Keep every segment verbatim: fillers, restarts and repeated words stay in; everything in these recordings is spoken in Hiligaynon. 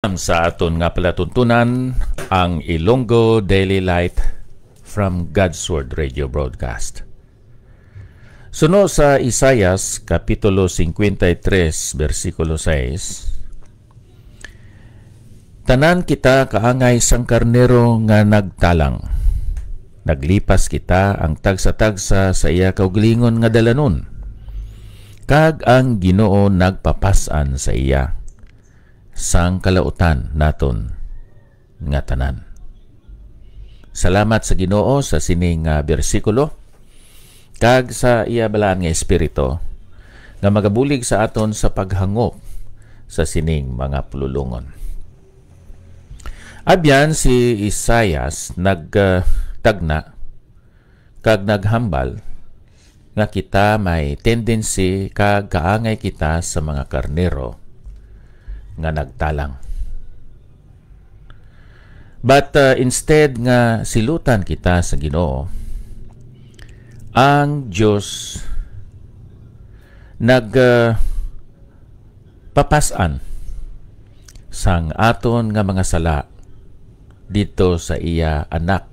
Sa aton nga palatuntunan, ang Ilonggo Daily Light from God's Word Radio Broadcast. Suno sa Isaias, Kapitulo cincuenta y tres, bersikulo sais, "Tanan kita kaangay sang karnero nga nagtalang. Naglipas kita ang tagsa-tagsa sa iya kaugalingon nga dalanon, kag ang Ginoo nagpapas-an sa iya sang kalautan naton nga tanan." Salamat sa Ginoo sa sining, ah, bersikulo kag sa iya balaan nga Espiritu nga magabulig sa aton sa paghangop sa sining mga pululongon. Abyan, si Isaias nag, ah, tagna kag naghambal nga kita may tendency kag kaangay kita sa mga karnero nga nagtalang. But, uh, instead nga silutan kita sa Ginoo, ang Dios nag, uh, papas-an sang aton nga mga sala didto sa iya Anak,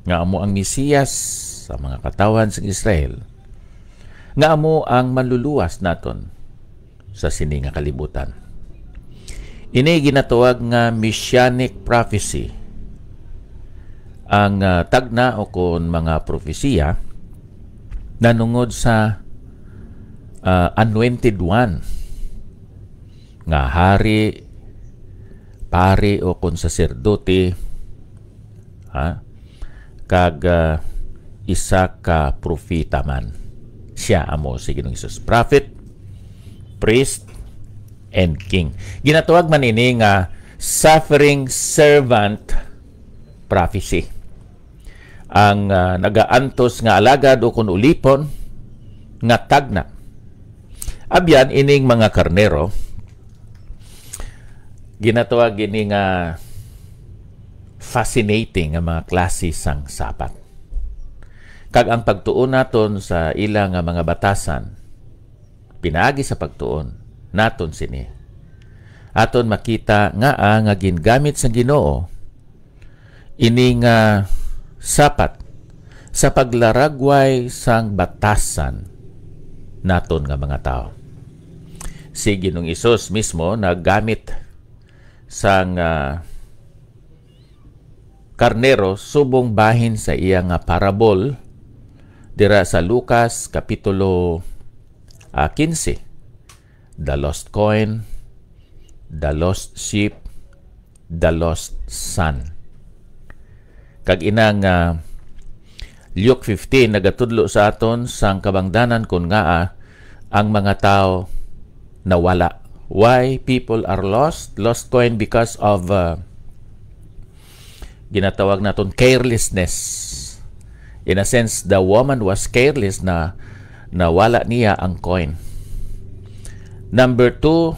nga amo ang Mesiyas sa mga katawhan sang Israel, nga amo ang manluluwas naton sa sini nga kalibutan. Ini ginatawag nga messianic prophecy. Ang, ah, tagna o kon mga propesiya nanungod sa, ah, anointed one nga hari, pari, o kon saserdote, ha? Kag, ah, isa ka propeta man. Sia amo si Ginoong Jesus. Prophet, priest, and king. Ginatawag man ini nga suffering servant prophecy. Ang, ah, nagaantos nga alagad o kun ulipon nga tagna. Abyan, ining mga karnero, ginatawag ini nga fascinating nga mga klase sang sapat. Kag ang pagtuon naton sa ila nga mga batasan, pinaagi sa pagtuon naton sini, aton makita nga, ah, nga gingamit sang Ginoo ini nga sapat sa paglaragway sang batasan naton nga mga tawo. Si Ginoong Hesus mismo naggamit sang, ah, karnero subong bahin sa iya nga parabol dira sa Lucas Kapitulo, ah, quince, the lost coin, the lost sheep, the lost son. Kag inang, ah, Luke fifteen nagatudlo sa aton sang kabangdanan kon ngaa ang mga tawo nawala. Why people are lost? Lost coin because of, uh, ginatawag naton carelessness. In a sense, the woman was careless na nawala niya ang coin. Number two,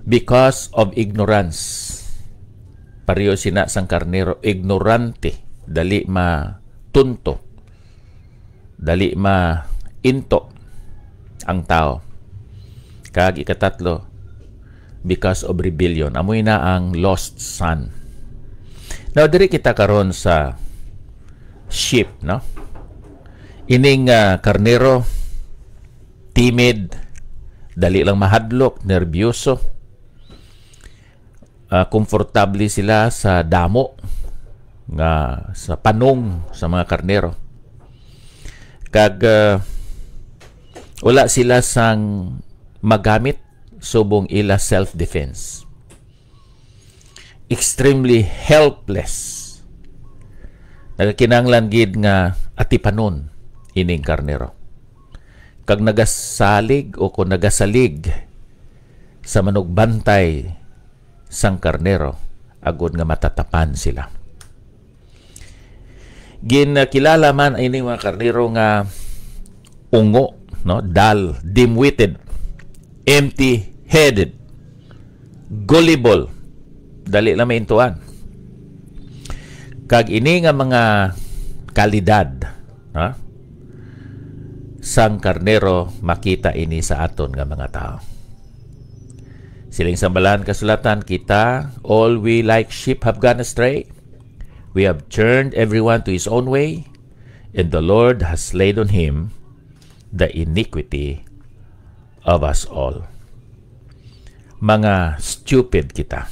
because of ignorance. Pareho sina sang karnero, ignorante, dali matunto, dali mainto ang tawo. Kag ikatatlo, because of rebellion. Amoy na ang lost son. Now, diri kita karon sa sheep, no? Ining, ah, karnero, timid, dali lang mahadlok, nerbyoso. Ah, komportable sila sa damo nga sa panong sa mga karnero. Kag, ah, wala sila sang magamit subong ila self-defense. Extremely helpless. Nagakinahanglan gid nga atipanon ining karnero. Kag nagasalig o kon nagasalig sa manugbantay sang karnero, agod nga matatapan sila. Ginkilala man ining mga karnero nga ungo, no? Dull, dim-witted, empty-headed, gullible, dali lang maintuan. Kag ini nga mga kalidad, ha, sang karnero, makita ini sa aton nga mga tawo. Siling sa Balaan Kasulatan, kita, all we like sheep have gone astray. We have turned everyone to his own way, and the Lord has laid on him the iniquity of us all. Mga stupid kita.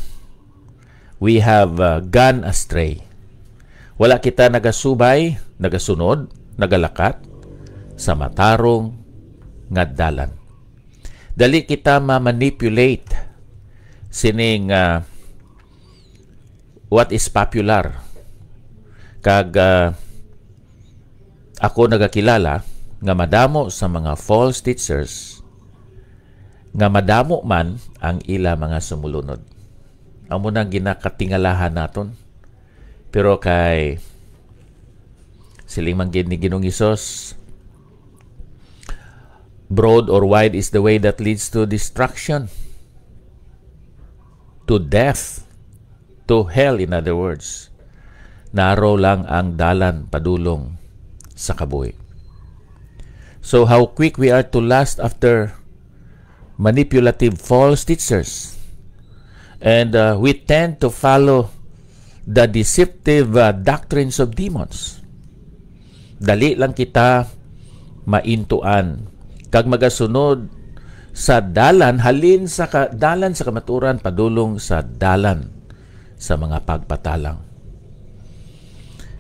We have, uh, gone astray. Wala kita nagasubay, nagasunod, nagalakat sa matarong nga dalan. Dali kita ma-manipulate sining, ah, what is popular. Kag, ah, ako nagakilala nga madamo sa mga false teachers nga madamo man ang ila mga sumulunod. Amo nang ginakatingalahan naton. Pero kay siling man gid ni Ginoong Hesus, "Broad or wide is the way that leads to destruction, to death, to hell," in other words. Narrow lang ang dalan padulong sa kabuhi. So how quick we are to lust after manipulative false teachers. And, uh, we tend to follow the deceptive, uh, doctrines of demons. Dali lang kita maintuan kag magasunod sa dalan, halin sa ka-, dalan sa kamaturan padulong sa dalan sa mga pagpatalang.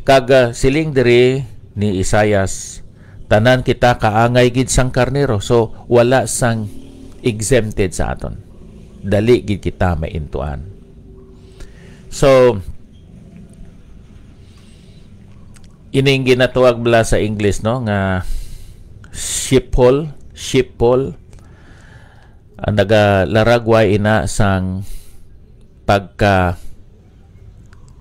Kag, ah, siling diri ni Isaias, "Tanan kita kaangay gid sang karnero." So, wala sang exempted sa aton. Dali gid kita maintuan. So, ining ginatawag bala sa English, no, nga sheephole, sheephole, ang nagalaragway ina sang pagka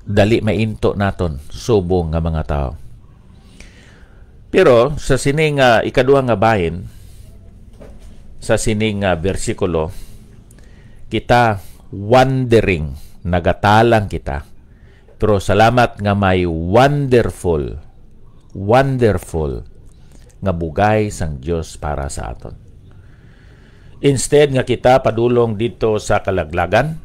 dali mainto naton subong nga mga tawo. Pero sa sini nga ikaduha nga bahin, sa sini nga bersikulo, kita wandering, nagatalang kita. Pero salamat nga may wonderful, wonderful nga bugay sang Dios para sa aton. Instead nga kita padulong didto sa kalaglagan,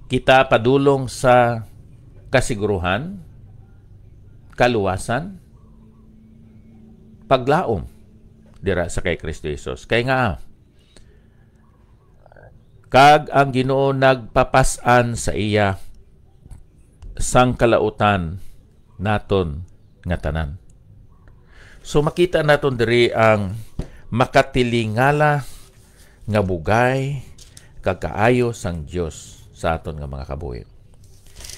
kita padulong sa kasiguruhan, kaluwasan, paglaom dira sa kay Kristo Jesus. Kay nga, kag ang Ginoo nagpapas-an sa iya sang kalautan naton nga tanan. So, makita naton diri ang makatilingala nga bugay kag kaayo sang Dios sa aton nga mga kabuhi.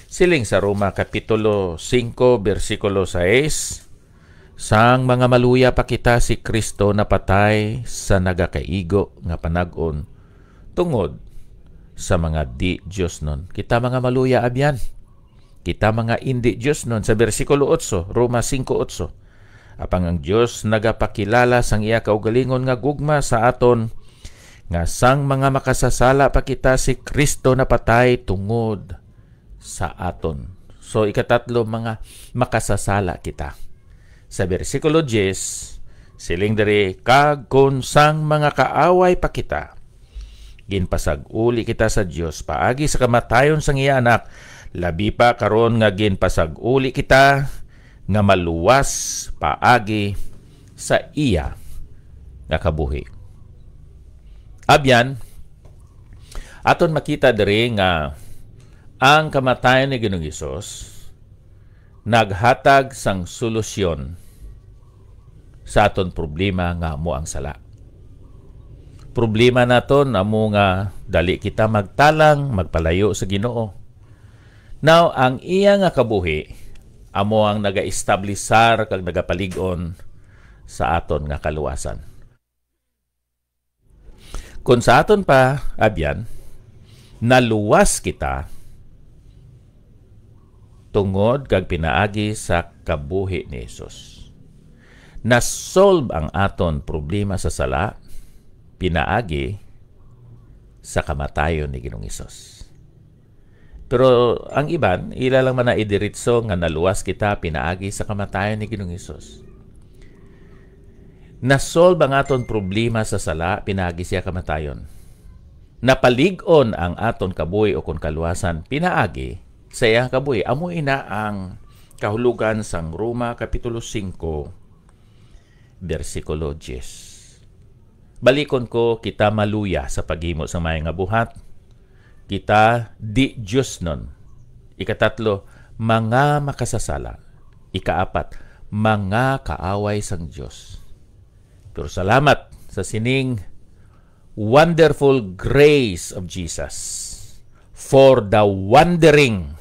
Siling sa Roma Kapitulo singko, bersikulo sais, "Sang mga maluya pa kita, si Cristo napatay sa nagakaigo nga panag-on tungod sa mga di-diosnon." Kita mga maluya, abyan. Kita mga indi-diosnon. Sa bersikulo otso, Roma singko otso, "Apang ang Dios nagapakilala sang iya kaugalingon nga gugma sa aton, nga sang mga makasasala pa kita, si Cristo napatay tungod sa aton." So, ikatatlo, mga makasasala kita. Sa bersikulo diyes, siling diri, "Kag kon sang mga kaaway pa kita, ginpasag-uli kita sa Dios paagi sa kamatayon sang iya Anak, labi pa karon nga ginpasag-uli kita nga maluwas paagi sa iya nga kabuhi." Abyan, aton makita diri nga ang kamatayon ni Ginoong Hesus naghatag sang solusyon sa aton problema nga amo ang sala. Problema naton amo nga dali kita magtalang, magpalayo sa Ginoo. Now, ang iya nga kabuhi amo ang nagaestablisar kag nagapalig-on sa aton nga kaluwasan. Kon sa aton pa, abyan, naluwas kita tungod kag pinaagi sa kabuhi ni Jesus. Nasolve ang aton problema sa sala pinaagi sa kamatayon ni Ginoong Hesus. Pero ang iban, ila lang man na idiritso nga naluwas kita pinaagi sa kamatayon ni Ginoong Hesus. Nasolve ang aton problema sa sala pinaagi sa iya kamatayon. Napalig-on ang aton kabuhi o kon kaluwasan pinaagi sa iya kabuhi. Amo ina ang kahulogan sang Roma Kapitulo singko, bersikulo diyes. Balikon ko, kita maluya sa paghimo sang maayo nga buhat. Kita di diosnon. Ikatatlo, mga makasasala. Ikaapat, mga kaaway sang Dios. Pero salamat sa sining wonderful grace of Jesus for the wandering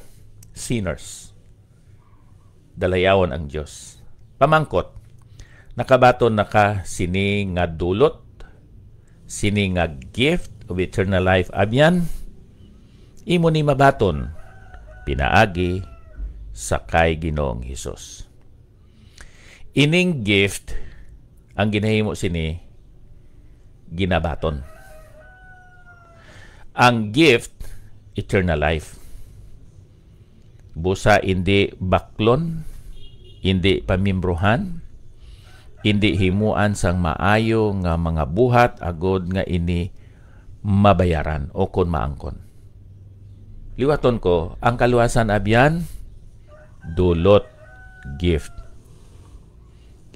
sinners. Dalayawon ang Dios. Pamangkot, nakabaton na ka sini nga dulot, sini nga gift of eternal life, abyan? Imo ni mabaton pinaagi sa kay Ginoong Hesus. Ining gift, ang ginahimo sini, ginabaton. Ang gift, eternal life. Busa indi baklon, indi pamimbrohan, indi himuan sang maayo nga mga buhat agod nga ini mabayaran o kon maangkon. Liwaton ko, ang kaluwasan, abyan, dulot, gift.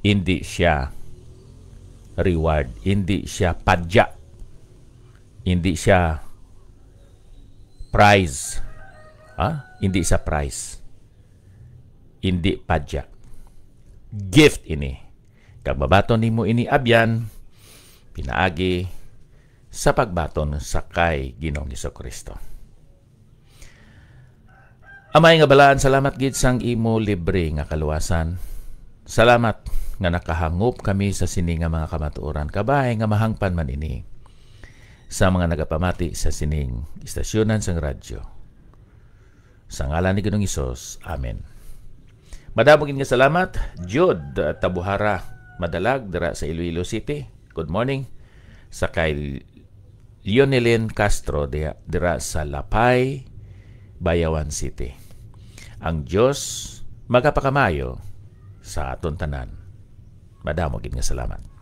Indi siya reward, indi siya padya, indi siya prize. Ha? Indi siya prize. Indi padya. Gift ini. Kag mabaton nimo ini, abyan, pinaagi sa pagbaton sa kay Ginoong Jesu-Cristo. Amay nga balaan, salamat gid sang imo libre nga kaluwasan. Salamat nga nakahangop kami sa sini nga mga kamatuoran, kabay nga mahangpan man ini sa mga nagapamati sa sining istasyonan sang radyo. Sa ngalan ni Ginoong Hesus, amen. Madamo gid nga salamat, Jude Tabuhara Madalag, dira sa Iloilo City. Good morning. Sa kay Leonelyn Castro, di-, dira sa Lapay, Bayawan City. Ang Dios magapakamayo sa aton tanan. Madamo gid nga salamat.